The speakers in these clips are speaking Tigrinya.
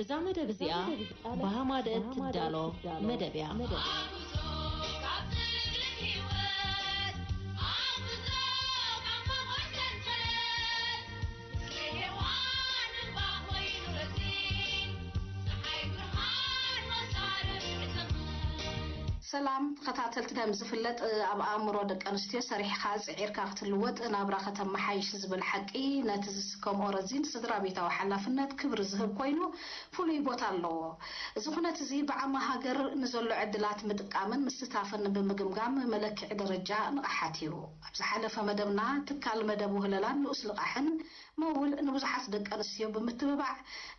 እዛ መደብ እዚኣ ብሃማደ እትዳሎ መደብ እያ። ሰላም ተኸታተልቲ፣ ከም ዝፍለጥ ኣብ ኣእምሮ ደቂ ኣንስትዮ ሰሪሕኻ ጽዒርካ ክትልወጥ ናብራ ከተመሓይሽ ዝብል ሓቂ ነቲ ዝስከምኦ ረዚን ስድራ ቤታዊ ሓላፍነት ክብሪ ዝህብ ኮይኑ ፍሉይ ቦታ ኣለዎ። እዚ ኩነት እዚ ብዓማ ሃገር ንዘሎ ዕድላት ምጥቃምን ምስታፍን ብምግምጋም መለክዒ ደረጃ ንቕሓት እዩ። ኣብ ዝሓለፈ መደብና ትካል መደብ ውህለላን ንኡስ ልቓሕን መውል ንብዙሓት ደቂ ኣንስትዮ ብምትብባዕ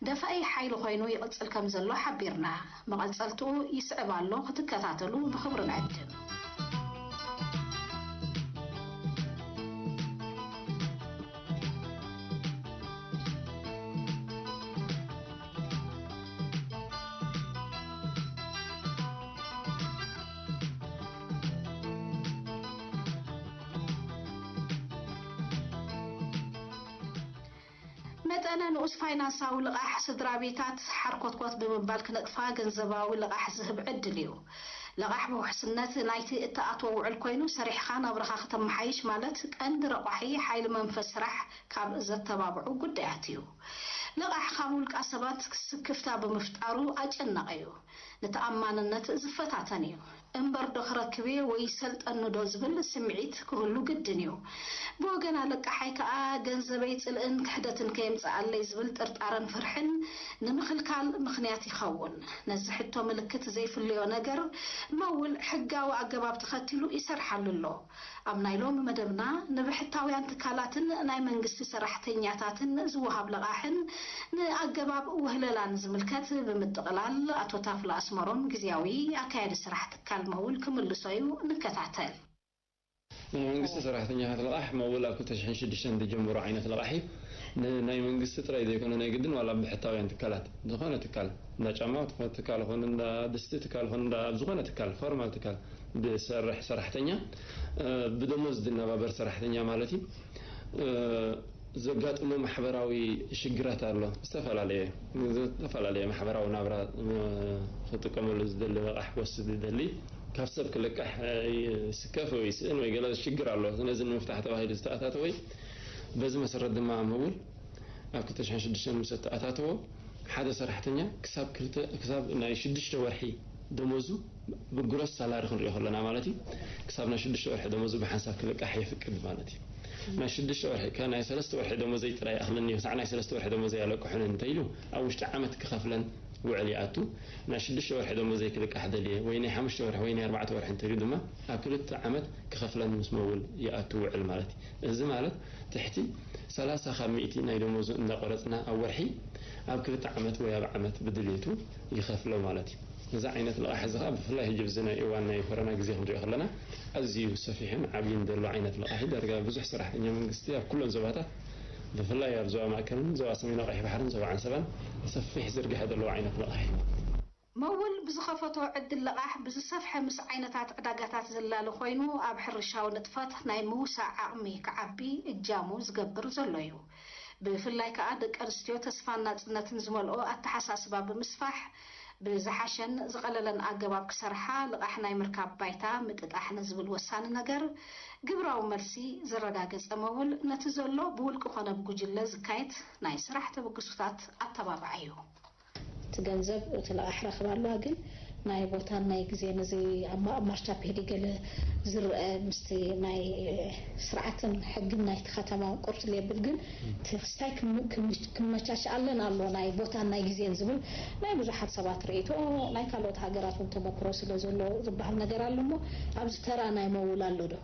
ደፋኢ ሓይሊ ኮይኑ ይቕጽል ከም ዘሎ ሓቢርና። መቐጸልትኡ ይስዕብ ኣሎ፣ ክትከታተሉ ብኽብሪ ንዕድም። መጠነ ንኡስ ፋይናንሳዊ ልቓሕ ስድራ ቤታት ሓርኮትኮት ብምባል ክነጥፋ ገንዘባዊ ልቓሕ ዝህብ ዕድል እዩ። ልቓሕ ብውሕስነት ናይቲ እትኣትዎ ውዕል ኮይኑ፣ ሰሪሕኻ ናብራኻ ከተመሓይሽ ማለት ቀንዲ ረቋሒ ሓይሊ መንፈስ ስራሕ ካብ ዘተባብዑ ጉዳያት እዩ። ልቓሕ ካብ ውልቃ ሰባት ስክፍታ ብምፍጣሩ ኣጨናቒ እዩ። ንተኣማንነት ዝፈታተን እዩ። እምበር ዶ ክረክብ እየ ወይ ይሰልጠኒ ዶ ዝብል ስምዒት ክህሉ ግድን እዩ። ብወገን ኣለቃሓይ ከኣ ገንዘበይ ጽልእን ክሕደትን ከየምጽኣለይ ዝብል ጥርጣረን ፍርሕን ንምኽልካል ምኽንያት ይኸውን። ነዚ ሕቶ ምልክት ዘይፍለዮ ነገር መውል ሕጋዊ ኣገባብ ተኸቲሉ ይሰርሓሉ ኣሎ። ኣብ ናይ ሎሚ መደብና ንብሕታውያን ትካላትን ናይ መንግስቲ ሰራሕተኛታትን ዝወሃብ ልቓሕን ንኣገባብ ውህለላን ዝምልከት ብምጥቕላል ኣቶ ታፍላ ኣስመሮም ግዝያዊ ኣካያዲ ስራሕ ትካል መውል ክምልሶ እዩ። ንከታተል። ናይ መንግስቲ ሰራሕተኛታት ልቓሕ መውል ኣብ ክልተ ሽሕን ሽዱሽተን ዝጀመሮ ዓይነት ልቓሕ እዩ። ንናይ መንግስቲ ጥራይ ዘይኮነ ናይ ግድን ዋላ ብሕታውያን ትካላት ዝኾነ ትካል እንዳ ጫማ ትካል ኾነ እንዳ ድስቲ ትካል ኾነ እንዳ ኣብ ዝኾነ ትካል ፎርማል ትካል ብሰርሕ ሰራሕተኛ ብደሞዝ ዝናባበር ሰራሕተኛ ማለት እዩ። ዘጋጥሞ ማሕበራዊ ሽግራት ኣሎ። ዝተፈላለየ ዝተፈላለየ ማሕበራዊ ናብራ ክጥቀመሉ ዝደሊ ልቓሕ ክወስድ ዝደሊ ካብ ሰብ ክልቃሕ ይስከፍ ወይ ይስእን ወይ ገለ ሽግር ኣሎ። ነዚ ንምፍታሕ ተባሂሉ ዝተኣታተወ በዚ መሰረት ድማ መውል ኣብ ክልተ ሽሕን ሽዱሽተን ምስ ኣተኣታተዎ ሓደ ሰራሕተኛ ክሳብ ክልተ ክሳብ ናይ ሽዱሽተ ወርሒ ደሞዙ ብግሮስ ሳላሪ ክንሪኦ ከለና ማለት እዩ። ክሳብ ናይ ሽዱሽተ ወርሒ ደሞዙ ብሓንሳብ ክልቃሕ የፍቅድ ማለት እዩ። ናይ ሽዱሽተ ወርሒ ከ ናይ ሰለስተ ወርሒ ደሞዘይ ጥራይ ይኣኽለኒ እዩ፣ ክሳዕ ናይ ሰለስተ ወርሒ ደሞዘይ ኣለቅሑኒ እንተኢሉ ኣብ ውሽጢ ዓመት ክኸፍለን ውዕል ይኣቱ። ናይ ሽዱሽተ ወርሒ ደሞዘይ ክልቃሕ ደልየ ወይ ናይ ሓሙሽተ ወርሒ ወይ ናይ ኣርባዕተ ወርሒ እንተኢሉ ድማ ኣብ ክልተ ዓመት ክኸፍለን ምስ መውል ይኣቱ ውዕል ማለት እዩ። እዚ ማለት ትሕቲ ሰላሳ ካብ ሚእቲ ናይ ደሞዙ እንዳቆረፅና ኣብ ወርሒ ኣብ ክልተ ዓመት ወይ ኣብ ዓመት ብድልየቱ ይኸፍሎ ማለት እዩ። እዚ ዓይነት ልቓሕ እዚ ከዓ ብፍላይ ሕጂ ኣብዚ ናይ እዋን ናይ ኮሮና ግዜ ክንሪኦ ከለና ኣዝዩ ሰፊሕን ዓብይን ዘሎ ዓይነት ልቓሕ እዩ። ዳርጋ ብዙሕ ሰራሕተኛ መንግስቲ ኣብ ኩለን ዞባታት ብፍላይ ኣብ ዞባ ማእከልን ዞባ ሰሜናዊ ቀይሕ ባሕርን ዞባ ዓንሰባን ሰፊሕ ዝርግሐ ዘለዎ ዓይነት ልቓሕ እዩ። መውል ብዝኸፈቶ ዕድል ልቓሕ ብዝሰፍሐ ምስ ዓይነታት ዕዳጋታት ዝላለ ኮይኑ ኣብ ሕርሻዊ ንጥፈት ናይ ምውሳእ ዓቕሚ ክዓቢ እጃሙ ዝገብር ዘሎ እዩ። ብፍላይ ከኣ ደቂ ኣንስትዮ ተስፋን ናጽነትን ዝመልኦ ኣተሓሳስባ ብምስፋሕ ብዝሓሸን ዝቐለለን ኣገባብ ክሰርሓ ልቓሕ ናይ ምርካብ ባይታ ምጥጣሕ ንዝብል ወሳኒ ነገር ግብራዊ መልሲ ዘረጋገጸ መውል ነቲ ዘሎ ብውልቂ ኮነ ብጉጅለ ዝካየድ ናይ ስራሕ ተበግሶታት ኣተባባዒ እዩ። እቲ ገንዘብ እቲ ልቓሕ ረኽባ ኣለዋ ግን ናይ ቦታን ናይ ግዜን እዚ ኣብ ማ- ኣብ ማርቻ ፔዲ ገለ ዝረአ ምስቲ ናይ ስርዓትን ሕግን ናይቲ ከተማ ቅርጽ የብል ግን እቲ ክስታይ ክም- ክም- ክመቻችኣለን ኣሎ ናይ ቦታን ናይ ግዜን ዝብል ናይ ብዙሓት ሰባት ርእይቶ ናይ ካልኦት ሃገራት እውን ተመክሮ ስለ ዘሎ ዝበሃል ነገር ኣሎ እሞ ኣብዚ ተራ ናይ መውል ኣሎ ዶ?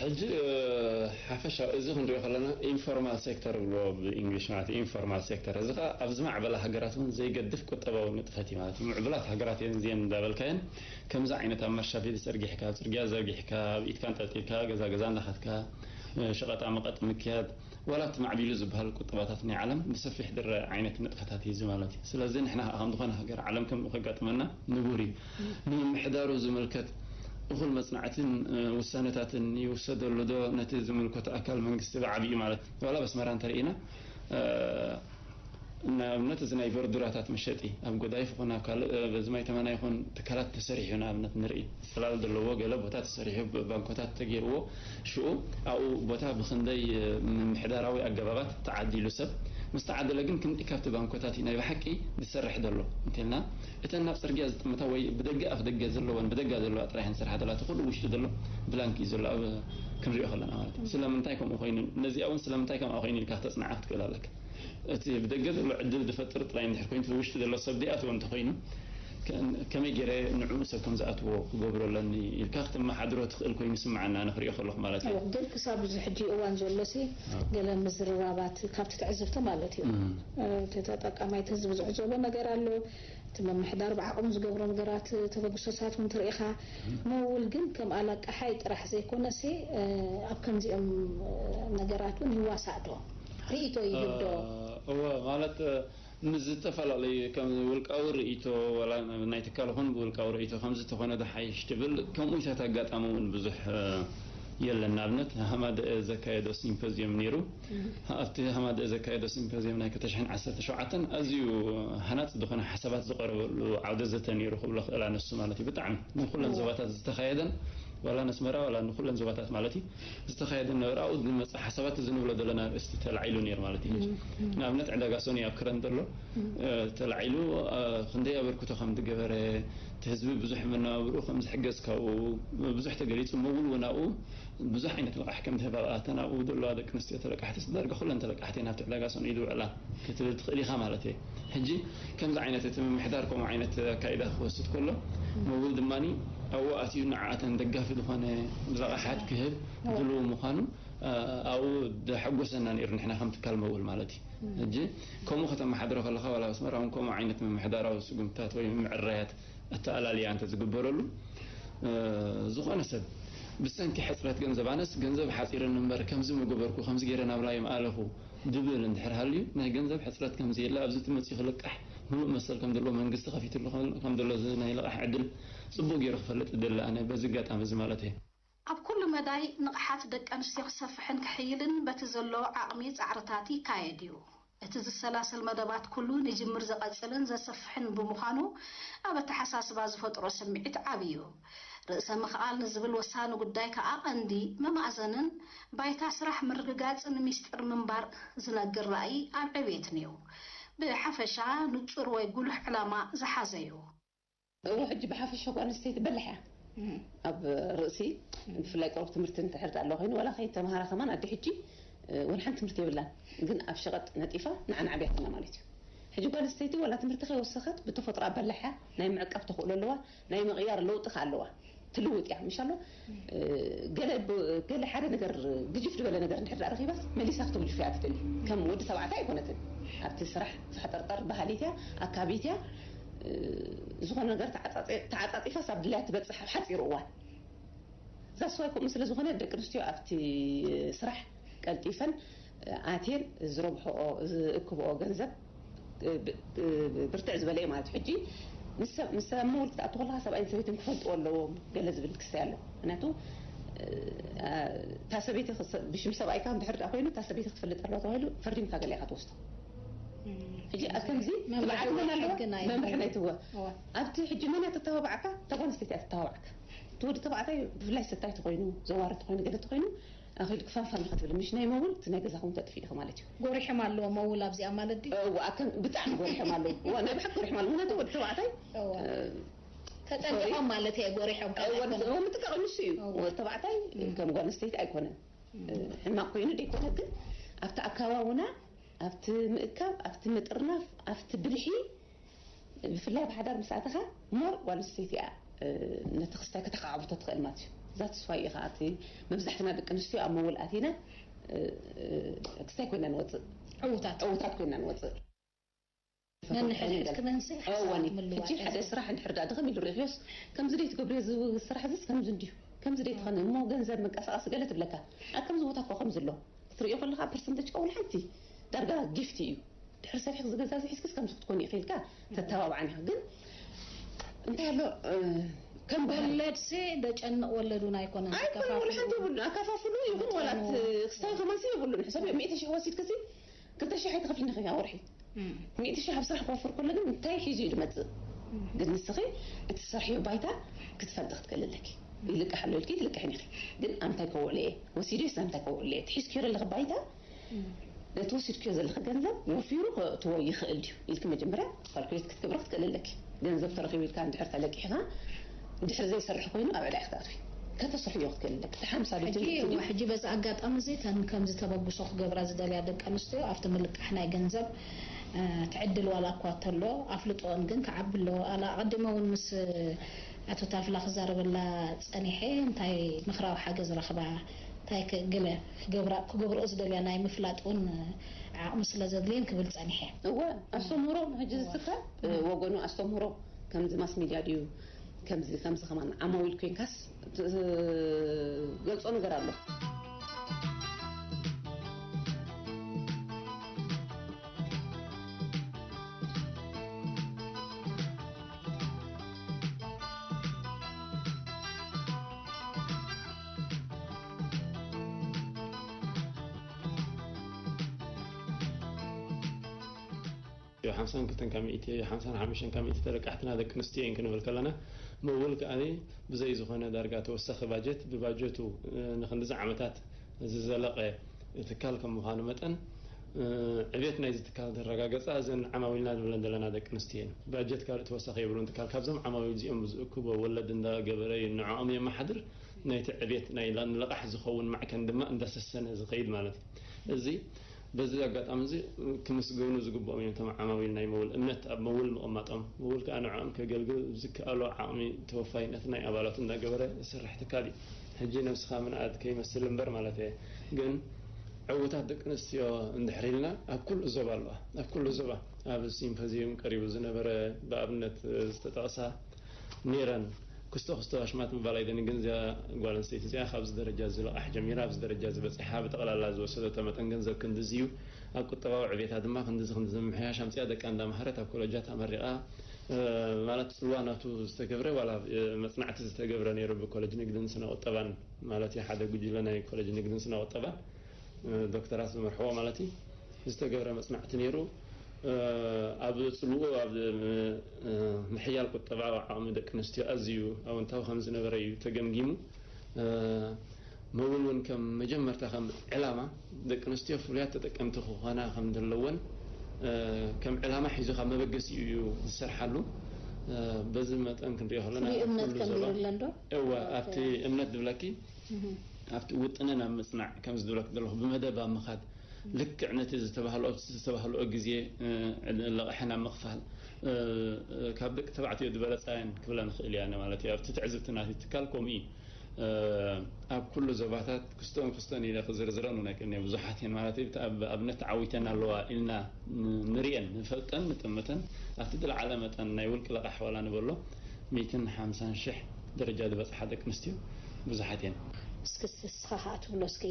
ሕጂ ሓፈሻ እዚ ክንሪኦ ከለና ኢንፎርማል ሴክተር ይብልዎ ብእንግሊሽ ማለት ኢንፎርማል ሴክተር እዚ ከዓ ኣብ ዝማዕበላ ሃገራት እውን ዘይገድፍ ቁጠባዊ ንጥፈት እዩ ማለት እዩ። ምዕቡላት ሃገራት እየን እዚአን እንዳበልካየን ከምዚ ዓይነት ኣብ መርሻ ቤት ዘርጊሕካ ኣብ ፅርግያ ዘርጊሕካ ኣብ ኢድካ እንጠልጢልካ ገዛ ገዛ እንዳኸድካ ሸቐጣ መቐጥ ምክያድ ዋላ እቲ ማዕቢሉ ዝበሃል ቁጠባታት ናይ ዓለም ብሰፊሕ ዝረአ ዓይነት ንጥፈታት እዩ እዚ ማለት እዩ። ስለዚ ንሕና ከዓ ከም ዝኾነ ሃገር ዓለም ከምኡ ከጋጥመና ንቡር እዩ። ንምምሕዳሩ ዝምልከት እኹል መፅናዕትን ውሳነታትን ይውሰደሉ ዶ ነቲ ዝምልከቶ ኣካል መንግስቲ ብዓብዩ ማለት ዋላ በስመራ እንተርኢና ንኣብነት እዚ ናይ ቨርዱራታት መሸጢ ኣብ ጎዳይፍ ይኹን ኣብ ካልእ በዚ ማይ ተማና ይኹን ትካላት ተሰሪሑ ንኣብነት ንርኢ። ጽላል ዘለዎ ገለ ቦታ ተሰሪሑ ብባንኮታት ተገይርዎ ሽኡ ኣብኡ ቦታ ብኽንደይ ምምሕዳራዊ ኣገባባት ተዓዲሉ ሰብ ምስ ተዓደለ ግን ክንደይ ካብቲ ባንኮታት እዩ ናይ ብሓቂ ዝሰርሕ ዘሎ እንተልና እተን ናብ ጽርግያ ዝጥምታ ወይ ብደገ ኣፍ ደገ ዘለወን ብደጋ ዘለዋ ጥራይ እየን ዝሰርሓ ዘለዋ እቲ ኩሉ ውሽጡ ዘሎ ብላንክ እዩ ዘሎ ኣብ ክንሪኦ ከለና ማለት እዩ ስለምንታይ ከምኡ ኮይኑ ነዚኣ እውን ስለምንታይ ከምኣ ኮይኑ ኢልካ ክተጽንዓ ክትክእል ኣለካ እቲ ብደገ ዘሎ ዕድል ዝፈጥር ጥራይ እንድሕር ኮይኑ እቲ ውሽጢ ዘሎ ሰብ ዲኣትዎ እንተኮይኑ ከመይ ገይረ ንዕኡ ሰብ ከም ዝኣትዎ ክገብሮ ኣለኒ ኢልካ ክትመሓድሮ ትኽእል ኮይኑ ይስምዓኒ ኣነ ክሪኦ ከለኹ ማለት እዩ። ግን ክሳብ እዚ ሕጂ እዋን ዘሎ ሲ ገለ ምዝርራባት ካብቲ ትዕዝብቲ ማለት እዩ እቲ ተጠቃማይ እቲ ህዝቢ ዝዕዘቦ ነገር ኣሎ እቲ ምምሕዳር ብዓቕሙ ዝገብሮ ነገራት ተበግሶታት እውን ትርኢኻ መውል ግን ከም ኣለቃሓይ ጥራሕ ዘይኮነሲ ኣብ ከምዚኦም ነገራት እውን ይዋሳእ ዶ ርእይቶ ይህብ ዶ? እወ ማለት ምስ ዝተፈላለዩ ከም ውልቃዊ ርእይቶ ወላ ናይ ትካል ኹን ብውልቃዊ ርእይቶ ከምዚ ተኾነ ዝሓይሽ ትብል ከምኡ ኢታት ኣጋጣሚ እውን ብዙሕ የለን ንኣብነት ሃማደአ ዘካየዶ ሲምፖዚየም ነይሩ ኣብቲ ሃማደአ ዘካየዶ ሲምፖዚየም ናይ ክልተ ሽሕን ዓሰርተ ሸውዓተን ኣዝዩ ሃናፂ ዝኾነ ሓሳባት ዝቐረበሉ ዓውደ ዘተ ነይሩ ክብሎ ክእል ኣነሱ ማለት እዩ ብጣዕሚ ንኩለን ዞባታት ዝተኻየደን ዋላ ነስመራ ዋላ ንኩለን ዞባታት ማለት እዩ ዝተኻየደ ነበረ ኣብኡ ዝመፀ ሓሳባት እዚ ንብሎ ዘለና ኣርእስቲ ተላዒሉ ነይሩ ማለት እዩ ንኣብነት ዕዳጋ ሶኒ ኣብ ክረን ዘሎ ተላዒሉ ክንደይ ኣበርክቶ ከም ዝገበረ እቲ ህዝቢ ብዙሕ መነባብርኡ ከም ዝሕገዝ ካብኡ ብዙሕ ተገሊፁ ምውል እውን ኣብኡ ብዙሕ ዓይነት ልቓሕ ከም ዝህብ ኣብኣተን ኣብኡ ዘለዋ ደቂ ኣንስትዮ ተለቃሕቲ ዳርጋ ኩለን ተለቃሕቲ ናብቲ ዕዳጋ ሶኒ ዝውዕላ ክትብል ትኽእል ኢኻ ማለት እየ ሕጂ ከምዚ ዓይነት እቲ ምምሕዳር ከምኡ ዓይነት ኣካይዳ ክወስድ ከሎ መውል ድማ ኣብኡ ኣትዩ ንዓኣተን ደጋፊ ዝኾነ ልቓሓት ክህብ ድልው ምዃኑ ኣብኡ ደሐጎሰና ነይሩ ንሕና ከም ትካል መውል ማለት እዩ ሕጂ ከምኡ ከተመሓድሮ ከለኻ ዋላ ኣስመራ እውን ከምኡ ዓይነት ምምሕዳራዊ ስጉምትታት ወይ ምዕረያት ኣተኣላልያ እንተ ዝግበረሉ ዝኾነ ሰብ ብሰንኪ ሕፅረት ገንዘብ ኣነስ ገንዘብ ሓፂርን እምበር ከምዚ ምገበርኩ ከምዚ ገይረ ናብራ ይምኣለኹ ድብል እንድሕር ሃልዩ ናይ ገንዘብ ሕፅረት ከምዘየለ ኣብዚ እቲ መፅኡ ክልቃሕ ምሉእ መሰል ከም ዘለዎ መንግስቲ ከፊትሉ ከም ዘሎ እዚ ናይ ልቓሕ ዕድል ፅቡቅ ገይሩ ክፈልጥ ይደሊ ኣነ በዚ ኣጋጣሚ እዚ ማለት እየ። ኣብ ኩሉ መዳይ ንቕሓት ደቂ ኣንስትዮ ክሰፍሕን ክሕይልን በቲ ዘሎ ዓቕሚ ፃዕርታት ይካየድ እዩ። እቲ ዝሰላሰል መደባት ኩሉ ንጅምር ዝቐጽልን ዘስፍሕን ብምዃኑ ኣብ ኣተሓሳስባ ዝፈጥሮ ስምዒት ዓቢ እዩ። ርእሰ ምኽኣል ንዝብል ወሳኒ ጉዳይ ከኣ ቀንዲ መማእዘንን ባይታ ስራሕ ምርግጋጽን ሚስጥር ምንባር ዝነግር ራእይ ኣብ ዕቤት ነይሩ። ብሓፈሻ ንጹር ወይ ጉሉሕ ዕላማ ዝሓዘ እዩ። እወ ሕጂ ብሓፈሻ ጓል ኣንስተይቲ በላሕ እያ ኣብ ርእሲ ብፍላይ ቆርብ ትምህርቲ እንድሕር ኣሎ ኮይኑ ዋላ ከይተምሃራ ከማን ኣደ ሕጂ ወላ ሓንቲ ትምህርቲ የብላን ግን ኣብ ሸቐጥ ነጢፋ ንዓ ንዓብያትና ማለት እዩ ሕጂ ጓል ኣንስተይቲ ዋላ ትምህርቲ ከይወሰኸት ብተፈጥሮ በላሕ እያ ናይ ምዕቃብ ተኽእሎ ኣለዋ ናይ ምቕያር ለውጢ ከ ኣለዋ ትልውጥ እያ ምሽ ኣሎ ገለ ገለ ሓደ ነገር ግጅፍ ዝበለ ነገር እንድሕር ዳኣ ረኺባስ መሊሳ ክትጉጅፍ እያ ትደሊ ከም ወዲ ተባዕታይ ኣይኮነትን ኣብቲ ስራሕ ሳሕጠርጠር ባህሊት እያ ኣካቢት እያ ዝኾነ ነገር ተዓጻጺፋስ ኣብ ድላያ ትበጽሕ ኣብ ሓጺር እዋን that's why ከምኡ ስለ ዝኾነ ደቂ ኣንስትዮ ኣብቲ ስራሕ ቀልጢፈን ኣትየን ዝረብሕኦ ዝእክብኦ ገንዘብ ብርትዕ ዝበለ እዩ ማለት ሕጂ ምስ ሰብ ምስ ሰብ መውል ክትኣቱ ከለካ ሰብኣይን ሰበይትን ክፈልጥዎ ኣለዎም ገለ ዝብል ክስታይ ኣሎ ምክንያቱ እታ ሰበይቲ ብሽም ሰብኣይካ እንድሕር ደኣ ኮይኑ እታ ሰበይቲ ክትፈልጥ ኣለዋ ተባሂሉ ፈርዲምካ ገለ ኢካ ትወስዶ ሕጂ ኣብ ከምዚ ትብዓት መን ኣለዋ መምርሒ ናይ ትወ ኣብቲ ሕጂ መን እያ ተተባብዓካ እታ ጓል ኣንስተይቲ እያ ተተባብዓካ እቲ ወዲ ተባዕታይ ብፍላይ ሰታይ ተኮይኑ ዘዋሪ ተኮይኑ ገለ ተኮይኑ ኣኺል ክፋንፋን ኢኻ ትብል ምሽ ናይ መውል እቲ ናይ ገዛኹም ተጥፊ ኢኻ ማለት እዩ ጎሪሖም ኣለዎ መውል ኣብዚኣ ማለት ድዩ እዋ ኣከም ብጣዕሚ ጎሪሖም ኣለዎ እዋ ናይ ብሓቂ ጎሪሖም ኣለዎ ምክንያቱ ወዲ ተባዕታይ እዋ ተጠንቂቖም ማለት እየ ጎሪሖም እዋ ምጥቃቕ ንሱ እዩ ወዲ ተባዕታይ ከም ጓል ኣንስተይቲ ኣይኮነን ሕማቕ ኮይኑ ደይኮነ ግን ኣብቲ ኣካባቡና ኣብቲ ምእካብ ኣብቲ ምጥርናፍ ኣብቲ ብልሒ ብፍላይ ብሓዳር ምስ ኣተኻ more ጓል ኣንስተይቲ እያ ነቲ ክስታይ ከተኻዕብቶ ትኽእል ማለት እዩ። That's why ኢኻ እቲ መብዛሕትና ደቂ ኣንስትዮ ኣብ መውል ኣቲና ክስታይ ኮይና ንወፅእ ዕውታት ዕውታት ኮይና ንወፅእ። ነንሕድሕድ ክነንስእ ሓሳባት ምልዋጥ ሕጂ ሓደ ስራሕ እንድሕር ደኣ ድኽም ኢሉ ርኢኽዮስ ከምዚ ደይ ትገብርዮ እዚ ስራሕ እዚስ ከምዚ እንድዩ ከምዚ ደይ ትኾነ እሞ ገንዘብ መንቀሳቐሲ ገለ ትብለካ ኣብ ከምዚ ቦታ እኮ ከምዚ ኣሎ ክትርእዮ ከለኻ ፐርሰንተጅ ከ ወላ ሓንቲ ዳርጋ ጊፍቲ እዩ ድሕሪ ሰሪሕክ ዝገዛዝእ ሒዝክስ ከምዚ ክትኮኒ ኢኺ ኢልካ ተተባብዓን ኢኻ ግን እንታይ ኣሎ ከም ባህሊ ወለድሲ ደጨንቕ ወለዱን ኣይኮነን ኣይኮነ ወላ ሓንቲ የብሉን ኣካፋፍሉ ይኹን ወላ ክስታይ ከማንሲ የብሉን ሕሰብ ሚእቲ ሽሕ ወሲድክሲ ክልተ ሽሕ ኣይትኸፍልኒ ኢኺ ኣብ ወርሒ። ሚእቲ ሽሕ ኣብ ስራሕ ክወፍር ከሎ ግን እንታይ ሒዙ እዩ ዝመጽእ? ግን ንስኺ እቲ ትሰርሕዮ ባይታ ክትፈልጢ ክትክእሊ ኣለኪ። ይልቅሕ ኣሎ ኢልኪ ትልቅሕን ኢኺ። ግን ኣብ እንታይ ከውዕሎ እየ? ወሲደስ ኣብ እንታይ ከውዕሎ እየ? እቲ ሒዝክዮ ዘለኺ ባይታ፣ ነቲ ወሲድክዮ ዘለኺ ገንዘብ ወፊሩ ከእትዎ ይኽእል ድዩ ኢልኪ መጀመርያ ካልኩሌት ክትገብሪ ክትክእሊ ኣለኪ። ገንዘብ ተረኺቡ ኢልካ እንድሕር ተለቂሕካ፣ ድሕሪ ዘይሰርሕ ኮይኑ ኣብ ዕዳ ኢኺ ትኣትዊ። ከተስርሕዮ ክትክእሊ ኣለኪ። እቲ ሓምሳ ድዩ ሕጂ ትልቲ ድዩ? ሕጂ በዚ ኣጋጣሚ እዚ እተን ከምዚ ተበግሶ ክገብራ ዝደልያ ደቂ ኣንስትዮ ኣብቲ ምልቃሕ ናይ ገንዘብ እ፣ ትዕድል ዋላ እኳ ተሎ ኣፍልጦን ግን ክዓቢ ኣለዎ። ኣላ ኣቐዲመ እውን ምስ ኣቶ ታፍላ ክዛረበላ ጸኒሐ እንታይ ምኽራዊ ሓገዝ ረኽባ እንታይ ክ- ገለ ክገብራ ክገብርኦ ዝደልያ ናይ ምፍላጥ እውን ዓቕሚ ስለ ዘድልየን ክብል ጸኒሐ። እወ፣ ኣስተምህሮ ሕጂ ዝትካል እ፣ ወገኑ ኣስተምህሮ ከምዚ ማስ ሚድያ ድዩ ከምዚ ከምዚ ከማን ዓማዊል ኮይንካስ ገልጾ ነገር ኣሎ። ሓምሳን ክልተን ካብ ሚእቲ ሓምሳን ሓሙሽተን ካብ ሚእቲ ተለቃሕትና ደቂ ኣንስትዮ እየን ክንብል ከለና ምውል ከኣ ብዘይ ዝኾነ ዳርጋ ተወሳኺ ባጀት ብባጀቱ ንክንድዚ ዓመታት ዝዘለቐ ትካል ከም ምዃኑ መጠን ዕቤት ናይዚ ትካል ዘረጋገፃ እዘን ዓማዊልና ንብለን ዘለና ደቂ ኣንስትዮ እየን። ባጀት ካልእ ተወሳኺ የብሉን። ትካል ካብዞም ዓማዊል እዚኦም ብዝእክቦ ወለድ እንዳገበረ እዩ ንዕኦም የመሓድር። ናይቲ ዕቤት ናይ ንለቓሕ ዝኸውን ማዕከን ድማ እንዳሰሰነ ዝኸይድ ማለት እዩ። እዚ በዚ ኣጋጣሚ እዚ ክምስገኑ ዝግብኦም እዮም እቶም ዓማዊል ናይ መውል እምነት ኣብ መውል ምቕማጦም። መውል ከዓ ንዕኦም ከገልግል ዝከኣሎ ዓቕሚ ተወፋይነት ናይ ኣባላቱ እንዳገበረ ዝሰርሕ ትካል እዩ። ሕጂ ነብስኻ ምንኣድ ከይመስል እምበር ማለት እየ። ግን ዕውታት ደቂ ኣንስትዮ እንድሕር ኢልና ኣብ ኩሉ ዞባ ኣለዋ። ኣብ ኩሉ ዞባ ኣብ ሲምፖዚየም ቀሪቡ ዝነበረ ብኣብነት ዝተጠቕሳ ነይረን። ክስቶ ክስቶ ኣሽማት ምባል ኣይደንግን። እዚኣ ጓል ኣንስተይቲ እዚኣ ካብዚ ደረጃ እዚ ልቓሕ ጀሚራ ኣብዚ ደረጃ እዚ በፂሓ። ብጠቕላላ ዝወሰደቶ መጠን ገንዘብ ክንድዚ እዩ። ኣብ ቁጠባዊ ዕቤታ ድማ ክንድዚ ክንድዚ ምምሕያሽ ኣምፂኣ። ደቃ እንዳምሃረት ኣብ ኮለጃት ኣመሪቓ፣ እ፣ ማለት ፅልዋ ናቱ ዝተገብረ ዋላ፣ እ፣ መፅናዕቲ ዝተገብረ ነይሩ ብኮለጅ ንግድን ስነ ቁጠባን ማለት እዩ። ሓደ ጉጅለ ናይ ኮለጅ ንግድን ስነ ቁጠባን እ፣ ዶክተራት ዝመርሕዎ ማለት እዩ ዝተገብረ መፅናዕቲ ነይሩ። እ፣ ኣብ ፅልኡ ኣብ፣ እ፣ ምሕያል ቁጠባዊ ዓቕሚ ደቂ ኣንስትዮ ኣዝዩ ኣወንታዊ ከም ዝነበረ እዩ ተገምጊሙ። እ፣ መውል እውን ከም መጀመርታ ከም ዕላማ ደቂ ኣንስትዮ ፍሉያት ተጠቀምቲ ክኾና ከም ዘለወን እ፣ ከም ዕላማ ሒዙ ካብ መበገሲኡ እዩ ዝሰርሓሉ። እ፣ በዚ መጠን ክንሪኦ ከለና ፍሉይ እምነት ኩሉ ከም ዞባ ይብለን ዶ? እወ፣ ኦኬ። ኣብቲ እምነት ዝብለኪ ኣብቲ ውጥነን ኣብ ምጽናዕ ከም ዝብለክ ዘለኹ ብመደብ ኣብ ምኻድ ልክዕ ነቲ ዝተባህልኦ ኣብቲ ዝተባህልኦ ግዜ እ፣ ለቕሐን ኣብ ምኽፋል እ፣ እ፣ ካብ ደቂ ተባዕትዮ ዝበለጻ እየን ክብላ ንኽእል እያ ማለት እዩ። ኣብቲ ትዕዝብቲ ናቲ ትካል ከምኡ እዩ። እ፣ ኣብ ኩሉ ዞባታት ክስቶን ክስቶን ኢለ ክዝርዝረን እውን ኣይክእልን እየ። ብዙሓት እየን ማለት እዩ። ብታ- ብኣብነት ተዓዊተን ኣለዋ ኢልና ን- ንርእየን፣ ንፈልጠን፣ ንጥምተን ኣብቲ ዝለዓለ መጠን ናይ ውልቂ ለቓሕ ዋላ ንበሎ ሚእትን ሓምሳን ሽሕ ደረጃ ዝበፅሓ ደቂ ኣንስትዮ ብዙሓት እየን። እስኪ እስኻ ከዓ ትብሎ እስኪ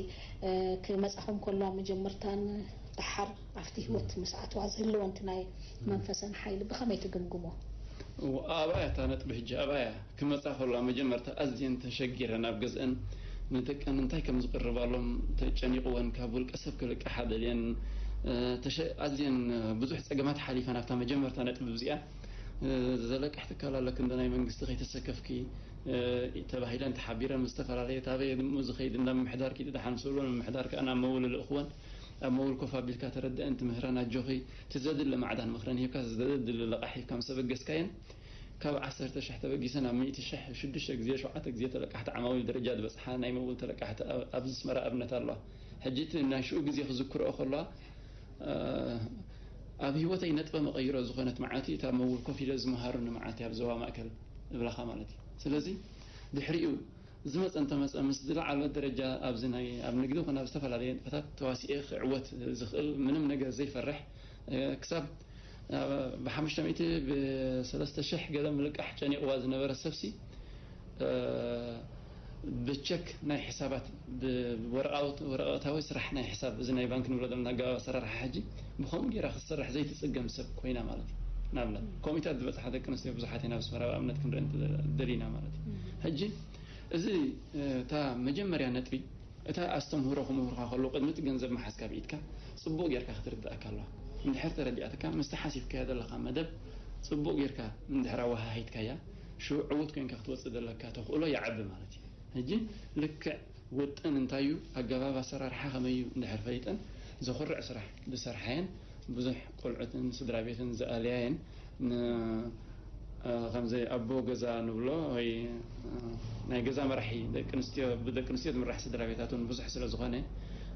እ፣ ክመፃኹም ከሎ ኣብ መጀመርታን ደሓር ኣብቲ ህይወት ምስ ኣትዋ ዘለወንቲ ናይ መንፈሰን ሓይሊ ብኸመይ ትግምግሞ? ኣብኣ እያ እታ ነጥቢ ሕጂ ኣብኣ እያ ክመፃ ከሎ ኣብ መጀመርታ ኣዝየን ተሸጊረን ኣብ ገዝአን ንደቀን እንታይ ከም ዝቕርባሎም ተጨኒቕወን ካብ ውልቀ ሰብ ክልቅሓ ደልየን እ፣ ተሸ- ኣዝየን ብዙሕ ፀገማት ሓሊፈን ኣብታ መጀመርታ ነጥቢ እዚኣ እ፣ ዘለቅሕ ትካል ኣለክ እንደ ናይ መንግስቲ ከይተሰከፍኪ እ፣ ተባሂለን ተሓቢረን ምስ ዝተፈላለየ ታበየ ድሞ ዝኸይድ እንዳ ምምሕዳር ኪዲ ደሓን ስብሎ ምምሕዳር ከዓ ናብ መውል ልእኽወን ኣብ መውል ኮፍ ኣቢልካ ተረደአን ትምህረን ኣጆኺ እቲ ዘድሊ ማዕዳን ምኽረን ሂብካ ዘድሊ ለቓሕ ሂብካ ምስ ኣበገስካየን ካብ ዓሰርተ ሽሕ ተበጊሰን ኣብ ሚእቲ ሽሕ ሽዱሽተ ግዜ ሸውዓተ ግዜ ተለቃሕቲ ዓማዊል ደረጃ ዝበፅሓ ናይ መውል ተለቃሕቲ ኣብ- ኣብዚ ኣስመራ ኣብነት ኣለዋ። ሕጂ እቲ ናይ ሽኡ ግዜ ክዝክርኦ ከለዋ እ፣ ኣብ ህይወተይ ነጥበ መቐይሮ ዝኾነት መዓልቲ እታ መውል ኮፍ ኢለ ዝመሃሩኒ መዓልቲ ኣብ ዞባ ማእከል እብላኻ ማለት እዩ። ስለዚ ድሕሪኡ ዝመፀ እንተመፀ ምስ ዝለዓለ ደረጃ ኣብዚ ናይ ኣብ ንግዲ ኮነ ኣብ ዝተፈላለዩ ንጥፈታት ተዋሲኤ ክዕወት ዝኽእል ምንም ነገር ዘይፈርሕ እ፣ ክሳብ እ፣ ብሓሙሽተ ሚእቲ ብሰለስተ ሽሕ ገለ ምልቃሕ ጨኒቕዋ ዝነበረ ሰብሲ እ፣ ብቸክ ናይ ሕሳባት ብወረቃውት- ወረቀታዊ ስራሕ ናይ ሕሳብ እዚ ናይ ባንክ ንብሎ ዘለና ኣገባብ ኣሰራርሓ ሕጂ ብኸምኡ ገይራ ክትሰርሕ ዘይትፅገም ሰብ ኮይና ማለት እዩ። ንኣብነት ኮሚታት ዝበፅሓ ደቂ ኣንስትዮ ብዙሓት ኢና ብስመራዊ ኣብነት ክንርኢ እንተ- ደሊና ማለት እዩ። ሕጂ እዚ እ፣ እታ መጀመርያ ነጥቢ እታ ኣስተምህሮ ክምህሩኻ ከለዉ፣ ቅድሚ እቲ ገንዘብ ምሓዝካ ኣብ ኢድካ፣ ጽቡቕ ጌርካ ክትርድኣካ ኣለዋ። እንድሕር ተረዲኣትካ፣ ምስቲ ሓሲብካዮ ዘለኻ መደብ ጽቡቕ ጌርካ እንድሕር ኣወሃሂድካያ፣ ሽዑ ዕዉት ኮይንካ ክትወጽእ ዘለካ ተኽእሎ ይዓቢ ማለት እዩ። ሕጂ ልክዕ ውጥን እንታይ እዩ፣ ኣገባብ ኣሰራርሓ ከመይ እዩ እንድሕር ፈሊጠን፣ ዘኹርዕ ስራሕ ዝሰርሓየን፣ ብዙሕ ቆልዑትን ስድራ ቤትን ዝኣልያየን፣ ን-፣ እ፣ ከምዚ ኣቦ ገዛ ንብሎ ወይ፣ እ፣ ናይ ገዛ መራሒ፣ ደቂ ኣንስትዮ፣ ብደቂ ኣንስትዮ ዝምራሕ ስድራ ቤታት እውን ብዙሕ ስለ ዝኾነ፣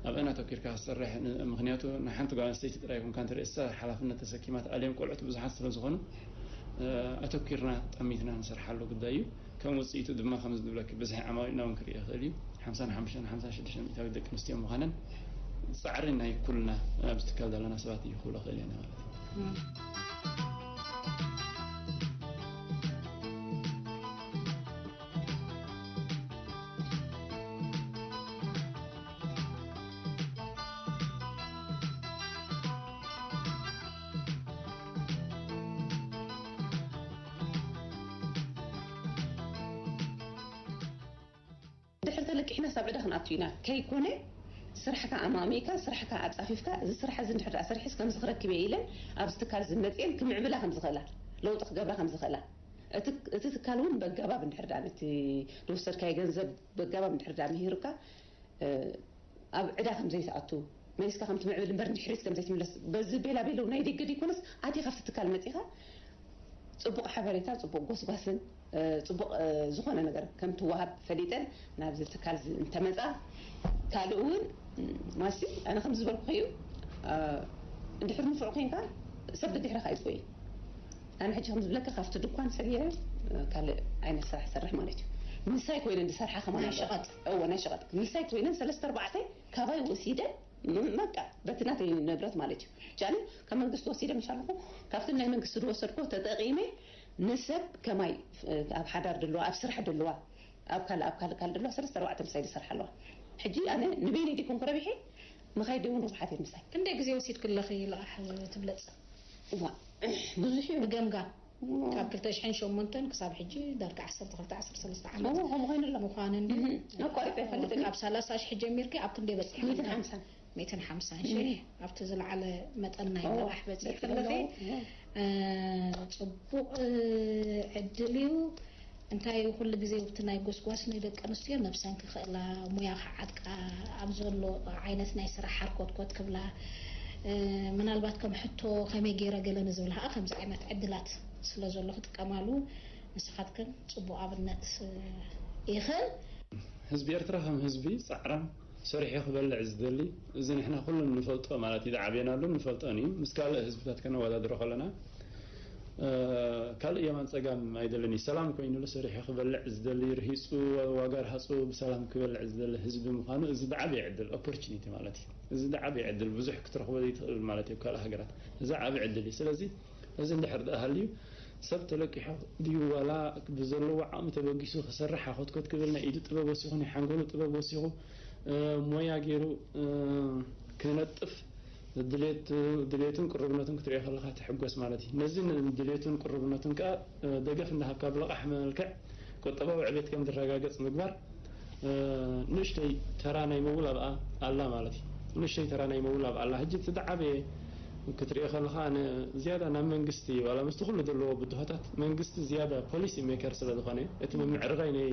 ኣብአን ኣተኪርካ ክትሰርሕ ን-፣ ምኽንያቱ ንሓንቲ ጓል ኣንስተይቲ ጥራይ ይኩንካ እንተርእስካ ሓላፍነት ተሰኪማ ትኣልዮም ቆልዑት ብዙሓት ስለ ዝኾኑ፣ እ፣ ኣተኪርና ጠሚትና ንሰርሓሉ ጉዳይ እዩ። ከም ውጽኢቱ ድማ ከምዚ ንብለኪ ብዝሒ ዓማዊልና እውን ክርኢ ይኽእል እዩ። ሓምሳን ሓሙሽተን ሓምሳን ሽዱሽተን ሚእታዊት ደቂ ኣንስትዮ ምዃነን ጻዕሪ ናይ ኩልና ኣብዚ ትካል ዘለና ሰባት እዩ ክብሎ ክእል እየ ማለት እዩ። ድሕር ተለቂሕና ሳብ ዕዳ ክንኣቱ ኢና ከይኮነ፣ ስራሕካ ኣማሚካ፣ ስራሕካ ኣጻፊፍካ፣ እዚ ስራሕ እዚ እንድሕር ደኣ ሰሪሕስ ከምዚ ክረክብ እየ ኢለን ኣብዚ ትካል ዝመጽኤን ክምዕብላ ከም ዝኽእላ፣ ለውጢ ክገብራ ከም ዝኽእላ፣ እቲ እቲ ትካል እውን በጋባብ እንድሕር ደኣ ነቲ ዝወሰድካዮ ገንዘብ በጋባብ እንድሕር ደኣ ምሂሩካ፣ ኣብ ዕዳ ከም ዘይትኣቱ፣ መሊስካ ከም ትምዕብል እምበር ንድሕሪት ከም ዘይትምለስ፣ በዚ ቤላ ቤለው ናይ ደገ ደይኮነስ ኣትኻ ኣብቲ ትካል መጺኻ ጽቡቕ ሓበሬታ፣ ጽቡቕ ጎስጓስን ጽቡቕ ዝኾነ ነገር ከም ትወሃብ ፈሊጠን ናብዚ ትካል እንተመጻ። ካልእ እውን ማሲ ኣነ ከም ዝበልኩ እዩ፣ እንድሕር ንፉዕ ኮንካ ሰብ ደድሕረኻ እዩ ዝጎይ። ኣነ ሕጂ ከም ዝብለካ ካብቲ ድኳን ሰጊረ ካልእ ዓይነት ስራሕ ይሰርሕ ማለት እዩ። ንሳይ ኮይነን ዝሰርሓ ከማን ናይ ኣለዋ። ሸቐጥ። እዎ ናይ ሸቐጥ ንሳይ ኮይነን ሰለስተ ኣርባዕተ ካባይ ወሲደን ም- በቃ በቲ ናተይ ንብረት ማለት እዩ። ጃኒ ካብ መንግስቲ ወሲደ ምሽ ኣለኹ ካብቲ ናይ መንግስቲ ዝወሰድኮ ተጠቂመ ንሰብ ከማይ ኣብ ሓዳር ድልዋ ኣብ ስራሕ ድልዋ ኣብ ካልእ ኣብ ካልእ ካልእ ድልዋ ሰለስተ ኣርባዕተ ምሳይ ዝሰርሓ ኣለዋ። ሕጂ ኣነ ንበይነይ ዲኮንኩ ረቢሐ መኻይድ እውን ርብሓት እየን ምሳይ። ክንደይ ግዜ ወሲድክለኺ ልቓሕ ትብለጽ? እዋ ብዙሕ እዩ። ብገምጋም ካብ ክልተ ሽሕን ሸሞንተን ክሳብ ሕጂ ዳርጋ ዓሰርተ ክልተ ዓሰርተ ሰለስተ ዓመት ከምኡ ኮይኑ ኣሎ። ምዃኑ እንዲ ኣቋሪፀ ኣይፈልጥን እየ። ካብ ሰላሳ ሽሕ ጀሚርኪ ኣብ ክንደይ በፂሕና? ሚእትን ሓምሳን። ሚእትን ሓምሳን ሽሕ ኣብቲ ዝለዓለ መጠን ናይ ልቓሕ በፂሕኪ ኣለኺ። ፅቡቕ ዕድል እዩ። እንታይ ኩሉ ግዜ ኣብቲ ናይ ጎስጓስ ንደቂ ኣንስትዮ ነብሰን ክኽእላ፣ ሙያ ክዓጥቃ፣ ኣብ ዘሎ ዓይነት ናይ ስራሕ ሓርኮትኮት ክብላ፣ ምናልባት ከም ሕቶ ከመይ ገይረ ገለ ንዝብል ከዓ ከምዚ ዓይነት ዕድላት ስለ ዘሎ ክጥቀማሉ ንስኻትክን ፅቡቕ ኣብነት ኢኽን። ህዝቢ ኤርትራ ከም ህዝቢ ጻዕራም ሰሪሑ ክበልዕ ዝደሊ፣ እዚ ንሕና ኩሉ ንፈልጦ ማለት እዩ፣ ዝዓበየናሉን ንፈልጦን እዩ። ምስ ካልእ ህዝብታት ከነወዳድሮ ከለና ካልእ የማን ጸጋም ኣይደልን እዩ። ሰላም ኮይኑሉ ሰሪሑ ክበልዕ ዝደሊ፣ ርሂጹ ዋጋ ርሃጹ ብሰላም ክበልዕ ዝደሊ ህዝቢ ምዃኑ እዚ ዝዓበየ ዕድል፣ ኦፖርቹኒቲ ማለት እዩ። እዚ ዝዓበየ ዕድል ብዙሕ ክትረኽቦ ዘይትኽእል ማለት እዩ ኣብ ካልእ ሃገራት። እዚ ዓቢ ዕድል እዩ። ስለዚ እዚ እንድሕር ደኣ ሃልዩ ሰብ ተለቂሑ ድዩ ዋላ ብዘለዎ ዓቕሚ ተበጊሱ ክሰርሕ ሓኾትኮት ክብል ናይ ኢዱ ጥበብ ወሲኹ ናይ ሓንጎሉ ጥበብ ወሲኹ ሞያ ገይሩ ክነጥፍ ድሌት ድሌቱን ቅሩብነቱን ክትሪኦ ከለኻ ትሕጎስ ማለት እዩ። ነዚ ድሌቱን ቅሩብነቱን ከኣ ደገፍ እንዳሃብካ ብልቓሕ መልክዕ ቁጠባዊ ዕቤት ከም ዝረጋገጽ ምግባር ንእሽተይ ተራ ናይ ምውላብ ኣላ ማለት እዩ። ንእሽተይ ተራ ናይ ምውላብ ኣላ። ሕጂ እቲ ዝዓበየ ክትሪኦ ከለኻ ኣነ ዝያዳ ናብ መንግስቲ ዋላ ምስቲ ኩሉ ዘለዎ ብድሆታት መንግስቲ ዝያዳ ፖሊሲ ሜከር ስለ ዝኾነ እቲ ምምዕርራይ ናይ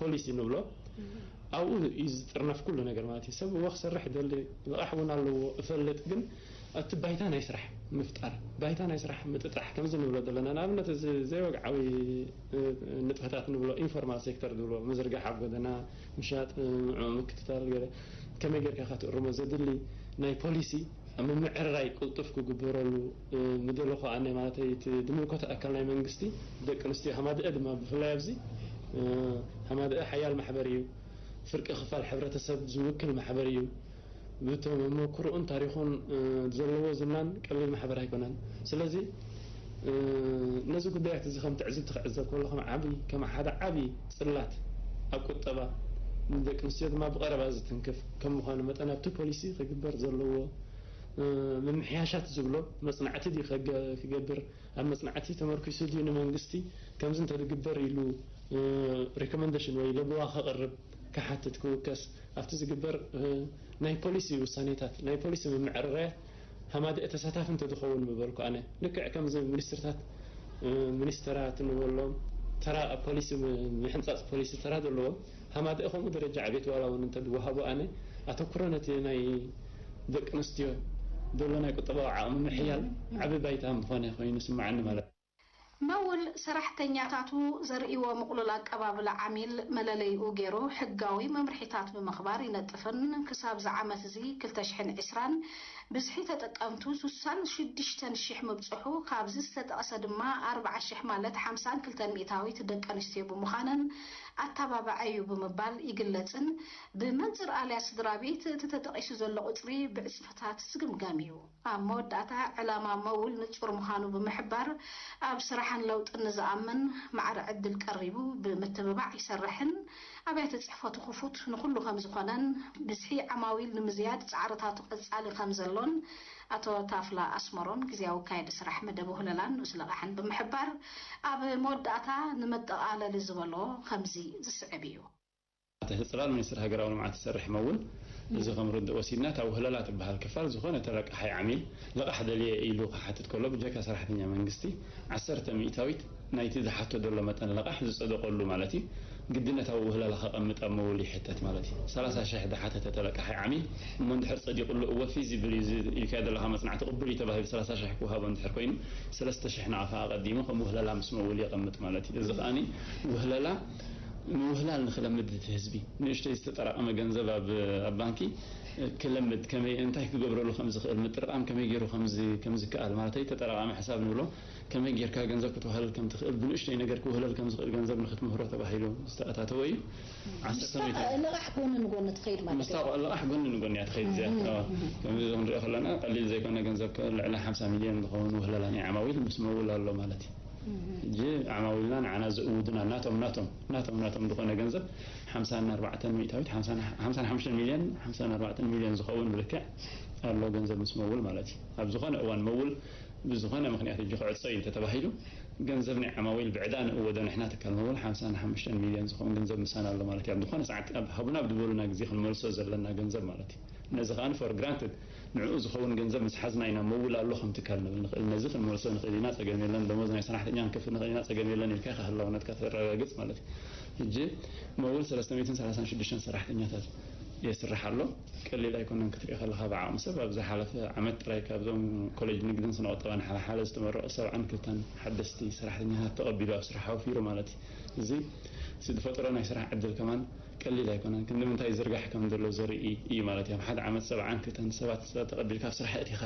ፖሊሲ ንብሎ ኣብኡ እዩ ዝጥርነፍ ኩሉ ነገር ማለት እዩ። ሰብ እወ ክሰርሕ ይደሊ ልቓሕ እውን ኣለዎ እፈልጥ፣ ግን እቲ ባይታ ናይ ስራሕ ምፍጣር፣ ባይታ ናይ ስራሕ ምጥጣሕ ከምዚ ንብሎ ዘለና ንኣብነት እዚ ዘይወግዓዊ ንጥፈታት ንብሎ ኢንፎርማል ሴክተር ንብሎ ምዝርጋሕ ኣብ ጎደና ምሻጥ ንዕኡ ምክትታል ገለ ከመይ ጌርካ ከትእርሞ ዘድሊ ናይ ፖሊሲ ኣብ ምምዕርራይ ቅልጡፍ ክግበረሉ ምደለኹ ኣነ ማለተይ እቲ ዝምልከቶ ኣካል ናይ መንግስቲ ደቂ ኣንስትዮ ሃማደአ ድማ ብፍላይ ኣብዚ ሃማደአ ሓያል ማሕበር እዩ ፍርቂ ክፋል ሕብረተሰብ ዝውክል ማሕበር እዩ ብተመክርኡን ታሪኹን ዘለዎ ዝናን ቀሊል ማሕበር ኣይኮነን ስለዚ ነዚ ጉዳያት እዚ ከም ትዕዝብቲ ክዕዘብ ከሎ ከም ዓቢ ከም ሓደ ዓቢ ጽላት ኣብ ቁጠባ ንደቂ ኣንስትዮ ድማ ብቐረባ ዝትንክፍ ከም ምዃኑ መጠን ኣብቲ ፖሊሲ ክግበር ዘለዎ ምምሕያሻት ዝብሎ መጽናዕቲ ድዩ ክገብር ኣብ መጽናዕቲ ተመርኪሱ ድዩ ንመንግስቲ ከምዚ እንተዝግበር ኢሉ ሪኮመንደሽን ወይ ለበዋ ከቕርብ ክሓትት ክውከስ ኣብቲ ዝግበር ናይ ፖሊሲ ውሳኔታት ናይ ፖሊሲ ምምዕርራያት ሃማደአ ተሳታፊ እንተዝኸውን ምበልኩ ኣነ። ልክዕ ከምዚ ሚኒስትርታት ሚኒስተራት ንበሎም ተራ ኣብ ፖሊሲ ምሕንፃፅ ፖሊሲ ተራ ዘለዎም ሃማደአ ከምኡ ደረጃ ዕቤት ዋላ እውን እንተዝወሃቡ ኣነ ኣተኩሮ ነቲ ናይ ደቂ ኣንስትዮ ዘሎ ናይ ቁጠባዊ ዓቕሚ ምሕያል ዓቢ ባይታ ምኾነ ኮይኑ ስምዓኒ ማለት። መውል ሰራሕተኛታቱ ዘርእይዎ ምቕሉል ኣቀባብላ ዓሚል መለለይኡ ገይሩ ሕጋዊ መምርሒታት ብምኽባር ይነጥፍን ክሳብ ዝዓመት እዚ ክልተ ሽሕን ዕስራን ብዝሒ ተጠቀምቱ ሱሳን ሽዱሽተን ሽሕ ምብፅሑ ካብዚ ዝተጠቐሰ ድማ ኣርብዓ ሽሕ ማለት ሓምሳን ክልተን ሚእታዊት ደቂ ኣንስትዮ ብምዃነን ኣተባባዐ እዩ ብምባል ይግለፅን ብመንፅር ኣልያ ስድራ ቤት እቲ ተጠቒሱ ዘሎ ቁፅሪ ብዕፅፍታት ዝግምገም እዩ። ኣብ መወዳእታ ዕላማ መውል ንጹር ምዃኑ ብምሕባር፣ ኣብ ስራሕን ለውጥን ንዝኣምን ማዕረ ዕድል ቀሪቡ ብምትብባዕ ይሰርሕን ኣብያተ ጽሕፈቱ ክፉት ንኹሉ ከም ዝኾነን ብዝሒ ዓማዊል ንምዝያድ ጻዕርታቱ ቀጻሊ ከም ዘሎን ኣቶ ታፍላ ኣስመሮም ግዝያዊ ኣካያዲ ስራሕ መደብ ውህለላን ንኡስ ለቓሕን ብምሕባር ኣብ መወዳእታ ንመጠቓለሊ ዝበሎ ከምዚ ዝስዕብ እዩ። እቲ ጽላል ሚኒስትሪ ሃገራዊ ልምዓት ይሰርሕ መውን እዚ ከም ርድእ ወሲድና እታ ውህለላ ትበሃል ክፋል ዝኾነ ተለቃሓይ ዓሚል ልቓሕ ደልየ ኢሉ ክሓትት ከሎ ብጀካ ሰራሕተኛ መንግስቲ ዓሰርተ ሚእታዊት ናይቲ ዝሓቶ ዘሎ መጠን ልቓሕ ዝጸደቐሉ ማለት እዩ ግድነታዊ ውህለላ ከቐምጥ ኣብ መውል ይሕተት ማለት እዩ። ሰላሳ ሽሕ ዝሓተተ ተለቃሓይ ዓሚል እሞ እንድሕር ጸዲቕሉ እወ ፊዚብል እዩ ኢልካዮ ዘለኻ መጽናዕቲ ቅቡል እዩ ተባሂሉ ሰላሳ ሽሕ ክወሃቦ እንድሕር ኮይኑ ሰለስተ ሽሕ ንኣኻ ኣቐዲሙ ከም ውህለላ ምስ መውል የቐምጥ ማለት እዩ። እዚ ከኣ ውህለላ ምውህላል ንክለምድ እቲ ህዝቢ ንእሽተይ ዝተጠራቀመ ገንዘብ ኣብ ኣብ ባንኪ ክለምድ ከመይ እንታይ ክገብረሉ ከም ዝኽእል ምጥርቃም ከመይ ገይሩ ከም ከም ዝከኣል ማለተይ ተጠራቃሚ ሕሳብ ንብሎ ከመይ ጌርካ ገንዘብ ክትውህለል ከም ትኽእል ብንእሽተይ ነገር ክውህለል ከም ዝኽእል ገንዘብ ንክትምህሮ ተባሂሉ ዝተኣታተወ እዩ። ዓሰርተ ሚእቲ ልቓሕ ጎኒ ንጎኒ ትኸይድ ማለት እዩ። ልቓሕ ጎኒ ንጎኒ እያ ትኸይድ እዚኣ። ከምዚ ንሪኦ ከለና ቀሊል ዘይኮነ ገንዘብ ልዕሊ ሓምሳ ሚልዮን ዝኸውን ውህለላ ናይ ዓማዊል ምስ መውል ኣሎ ማለት እዩ። ሕጂ ዓማዊልና ንዓና ዝእውዱና ናቶም ናቶም ናቶም ናቶም ዝኾነ ገንዘብ ሓምሳን ኣርባዕተን ሚእታዊት ሓምሳን ሓምሳን ሓሙሽተ ሚልዮን ሓምሳን ኣርባዕተን ሚልዮን ዝኸውን ብልክዕ ኣሎ ገንዘብ ምስ መውል ማለት እዩ። ኣብ ዝኾነ እዋን መውል ብዝኾነ ምኽንያት ሕጂ ክዕጾ እዩ እንተተባሂሉ ገንዘብ ናይ ዓማዊል ብዕዳ ንእወዶ ንሕና ትካል መውል ሓምሳን ሓሙሽተን ሚልዮን ዝኸውን ገንዘብ ምሳና ኣሎ ማለት እዩ። ኣብ ዝኾነ ሰዓት ኣብ ሃቡና ብዝበሉና ግዜ ክንመልሶ ዘለና ገንዘብ ማለት እዩ። ነዚ ከኣ for granted ንዕኡ ዝኸውን ገንዘብ ምስ ሓዝና ኢና መውል ኣሎ ከም ትካል ንብል ንኽእል። ነዚ ክንመልሶ ንኽእል ኢና፣ ጸገም የለን። ደሞዝ ናይ ሰራሕተኛ ክንከፍል ንኽእል ኢና፣ ጸገም የለን ኢልካ ኢኻ ህላውነትካ ተረጋግጽ ማለት እዩ። ሕጂ መውል ሰለስተ ሚእትን ሰላሳን ሽዱሽተን ሰራሕተኛታት የስርሕ ኣሎ። ቀሊል ኣይኮነን ክትሪኦ ከለኻ ብዓቕሚ ሰብ። ኣብ ዝሓለፈ ዓመት ጥራይ ካብዞም ኮሌጅ ንግድን ስነ ቁጠባን ሓሓለ ዝተመረቑ ሰብዓን ክልተን ሓደስቲ ሰራሕተኛታት ተቐቢሉ ኣብ ስራሕ ኣውፊሩ ማለት እዩ። እዚ ዝፈጠሮ ናይ ስራሕ ዕድል ከማን ቀሊል ኣይኮነን። ክንዲ ምንታይ ዝርጋሕ ከም ዘሎ ዘርኢ እዩ ማለት እዩ። ኣብ ሓደ ዓመት ሰብዓን ክልተን ሰባት ተቐቢልካ ኣብ ስራሕ ኣእቲኻ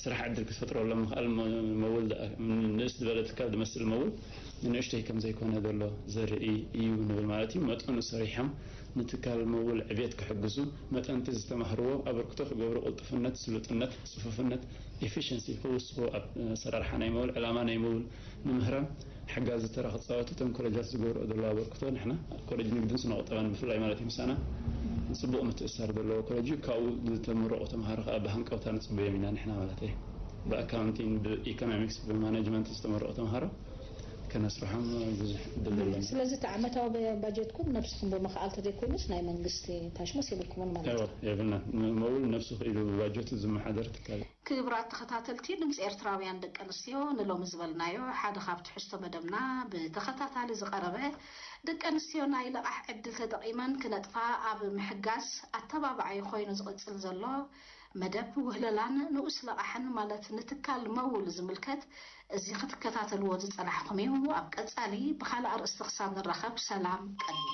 ስራሕ ዕድል ክትፈጥረሎም ምኽኣል መውል ንእስ ዝበለ ትካል ዝመስል መውል ንእሽተይ ከም ዘይኮነ ዘሎ ዘርኢ እዩ ንብል ማለት እዩ። መጠኑ ሰሪሖም ንትካል መውል ዕብየት ክሕግዙ መጠንቲ ዝተማህርዎ ኣበርክቶ ክገብሩ ቅልጡፍነት፣ ስሉጥነት፣ ጽፉፍነት፣ efficiency ክውስኹ ኣብ ኣሰራርሓ ናይ መውል ዕላማ ናይ መውል ንምህራም ሓጋዚ ተራ ክፃወቱ እቶም ኮሌጃት ዝገብርኦ ዘለዉ ኣበርክቶ ንሕና ኮሌጅ ንግድን ስነ ቁጠባን ብፍላይ ማለት እዩ ምሳና ፅቡቕ ምትእስሳር ዘለዎ ኮሌጅ እዩ። ካብኡ ዝተመረቑ ተምሃሮ ከዓ ብሃንቀውታ ንፅበዮም ኢና ንሕና ማለት እዩ። ብኣካውንቲንግ፣ ብኢኮኖሚክስ፣ ብማኔጅመንት ዝተመረቑ ተምሃሮ ከነስርሖም ብዙሕ ዕድል ኣለና። ስለዚ እቲ ዓመታዊ ባጀትኩም ነብስኹም ብምኽኣል ተዘይኮይኑስ ናይ መንግስቲ ታሽሞስ የብልኩምን ማለት እዩ? የብልናን። መውል ነብሱ ክኢሉ ብባጀቱ ዝመሓደር ትካል እዩ። ክቡራት ተኸታተልቲ ድምፂ ኤርትራውያን ደቂ ኣንስትዮ ንሎሚ ዝበልናዮ ሓደ ካብ ትሕዝቶ መደብና ብተኸታታሊ ዝቐረበ ደቂ ኣንስትዮ ናይ ልቓሕ ዕድል ተጠቒመን ክነጥፋ ኣብ ምሕጋዝ ኣተባባዒ ኮይኑ ዝቕፅል ዘሎ መደብ ውህለላን ንኡስ ልቓሕን ማለት ንትካል መውል ዝምልከት እዚ ክትከታተልዎ ዝፀናሕኹም እዩ። ኣብ ቀፃሊ ብኻልእ ኣርእስቲ ክሳብ ንራኸብ ሰላም ቀንዩ።